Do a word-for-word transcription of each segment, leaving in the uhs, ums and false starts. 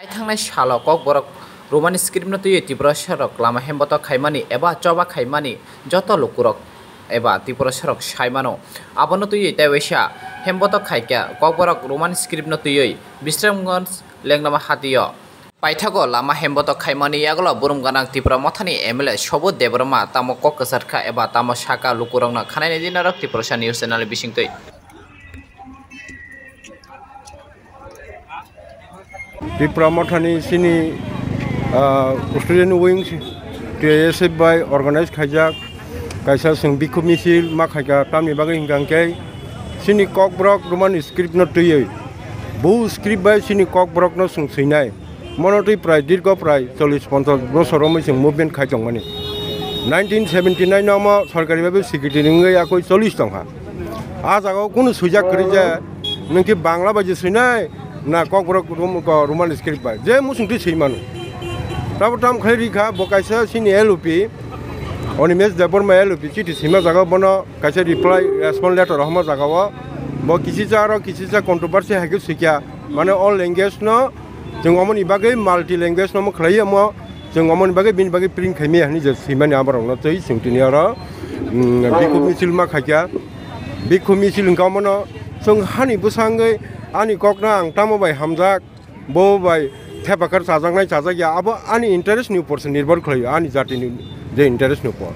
Thangnai salo Kokborok Roman script no twiwi Tiprasarok lama hembotok khaimani eba choba khaimani joto lukurok eba Tiprasarok saimano. Abono twiwi tei waisa hembotok khaikha Kokborok Roman script no twiwi Bisramganj Lenglama hatio. Paithago lama hembotok khaimani yagulo burum gwnang Tipra Mothani M L A Sobut Debbarma tamo kok kwchar kha eba tamo sakha lukurokno khanaini dinarok Tiprasa News Channel bisingtwi. Tipra Mothani chini, ah, student wing T I S F bai organize khaijak kaisa chwng bikhub misil ma khaikha, tamni bagwi hwnkha hwnkhe chini Kokborok Roman script no twiwi bo script bai chini Kokborok no chwng swinai. Mono twi prai dirgo prai chollish ponchash bosor romwi chwng movement khai tongmani. Nineteen seventy nine no omo sorkari bai secretary wngwi yakui chollish tongkha. Ah jagao kunu swijak kwrwi je nwng khe Bangla bai je swinai na Kokborok Rom-, ko-, Roman script bai je muchung twi swi mano. Tabo tam khlai rikha bo kaisa chini L O P, Animesh Debbarma L O P chiti swima jagao bono kaisa reply, response letter rohorma jagao bo kisicha aro kisicha controversy hai khe swikha, mane all language no chwng omoni bagwi multi language no omo khlai omo chwng omoni bagwi bini bagwi print khaimaya hinwi je swimani aborokno twi chwng tini oro, mm, bikhub misil ma khaikha. Bikhub misil hwnkha omono chwng hani bwsangwi ani kokno ang tamo bai hamjak, bo bai thepakhar chajaknai chajakya, abo ani interest ni upor se nirbhor khlaio, ani jati ni je interest ni upor.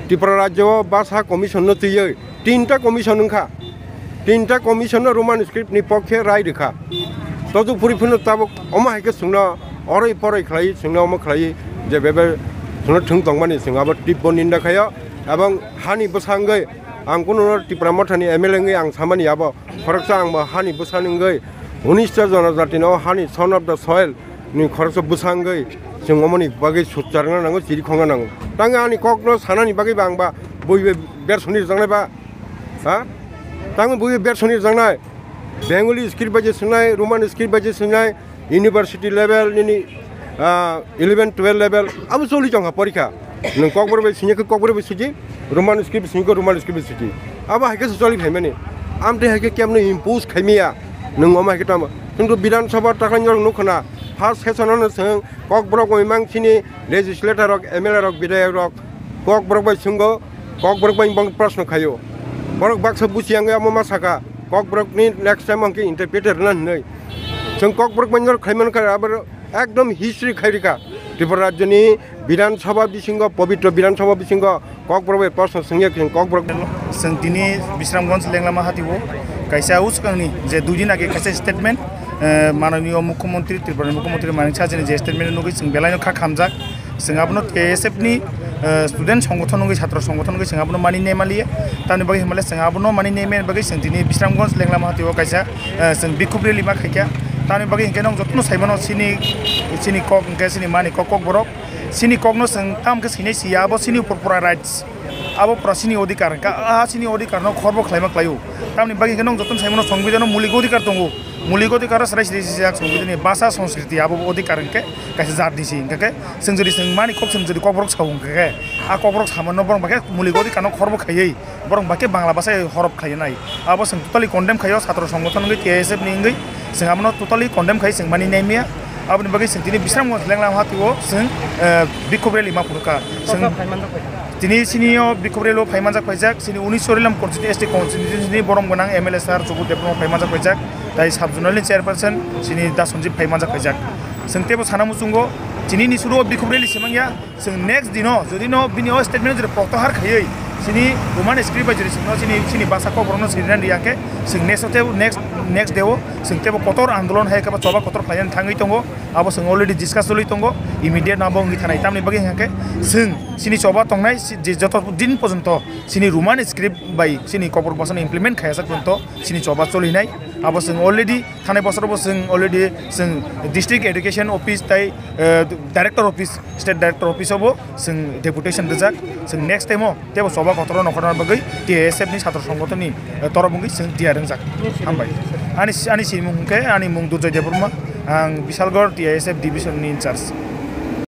Tripura rajyo o basa commission no twiwi tinta commission wngkha, tinta commission no Roman script ni pokhe rai rwkha. Toju phuri phano tabuk omo hai khe chwngno oroi poroi khlai, chwngno omo khlai je bebe chwngno thwng tongmani chwng abo tibbo ninda khaio. Ebong hani bwsangwi ang kununo Tipra Mothani M L A wngwi ang samani abo khoroksa ang bo hani bwsani wngwi unis ta jonojatino hani son of the soil ni khoroksa bwsangwi chwng omoni bagwi sutcharna nango, chirikhongna nango. Tangwi ani kokno sanani bagwi ba ang ba bui bai bersoni rwjaknai ba? Ha? Tangwi bui bersoni rwjaknai? Bengali script bai je swngnai, Roman script bai je swngnai, university level nini, ah, eleven twelve level abo choli tongkha porikha. Nwng Kokborok bai singya khe Kokborok bai suji, Roman script singya khe Roman script bai suji. Abo hai khe se choli phaimani. Amtwi hai khe kemno impose khaimaya. Nwng omo hai khe tamo. Kintu Bidhan Sabha takhai norok nukho na, first session ano chwng Kokborok bai mang chini legislator rok, M L A rok, bidhayok rok Kokborok bai swngo, Kokborok bai bong proshno khaio. Borok baksa buchi yang amo ma saka, Kokborok ni next time ang khe interpreter na hinwi. Chwng Kokborok bai norok khaimano kha abo ekdom history khairika. Tripura rajyoni Bidhan Sabha bisingo, pobitro Bidhan Sabha bisingo Kokborok bai proshno swngya khe Kokborok. Chwng tini Bisramganj Lenglama hatio kaisa uskangni je dui din age kaisa statement, eh, mananiyo Mukhyamantri, Tripura ni Mukhyamantri Manik Saha ni je statement nugwi chwng belaino kha khamjak. Chwng abono T I S F ni, eh, student songgothon wngwi, chhatro songgothon wngwi chwng abono mani nemaliya. Tamni bagwi hwnmale chwng abono mani nemani bagwi chwng tini Bisramganj Lenglama hatio kaisa, eh, chwng bikhub rally ma khaikha. Tamni bagwi hwnkhe nwng jotono saimano chini, chini kok hwnkhe chini mani kok, Kokborok. Chini kokno chwng tamo khe swinai siya, abo chini upor pura rights. Abo pura chini odhikar hwnkha, ah, chini odhikarno khorbo khlaima khlaio. Tamni bagwi hwnkhe nwng jotono saimano songbidhano mulik odhikar tongo. Mulik odhikar chwrai siri sijak songbidhani bhasha sanskriti abo odhikar hwnkhe kaisa jatni si hwnkhe chwng jodi chwng mani kok chwng jodi Kokborok sao hwnkhe a Kokborok samano borok bakhe mulik odhikarno khorbo khaiwi borok bakhe Bangla bhasha horop khlainai. Abo chwng totally condemn khaio, chhatro songgothon wngwi T I S F ni wngwi chwng abono totally condemn khai chwng mani naimya. Aboni bagwi chwng tini Bisramganj Lenglama hatio chwng, eh, bikhub rally ma phunukha. Chwng tini chini o bikhub rally o phaimanjak phaijak, chini unis Chorilam constituency, S T constituency ni borom gwnang M L A sir Subodh Debbarma phaimanjak phaijak, tai sub zonal ni chairperson chini Da Sanjeev phaimanjak phaijak. Chwng teibo sana muchungo, chini ni suru o bikhub rally se mangya, chwng next dino, jodi no bini o statement jodi protyahar khaiwi, chini Roman script bai jodi chwngno chini, chini bhasha Kokborokno swinani rwya khe, chwng next o teibo, next, next day o chwng teibo kotor andolon hai khe ba choba kotor khlainani thangwi tongo. Abo chwng already discuss choli tongo, immediate no abo wngwi thanai. Tamni bagwi hwnkhe chwng chini choba tongnai si-, je joto din porjonto chini Roman script bai chini Kokborok bhasha no implement khaijak porjonto chini choba cholinai. Abo chwng already thanai bosor bo chwng already chwng District Education Office tai, eh, Director Office, State Director Office o bo chwng deputation rijak. Chwng next time o teibo choba kotor o nongkhorna bagwi T I S F ni chhatro songgothon ni, eh, torof wngwi chwng tiyar wngjak. Hambai. Ani, ani simung hwnkhe, ani mung Durjoy Debbarma, ang Bishalgarh T I S F division ni in charge.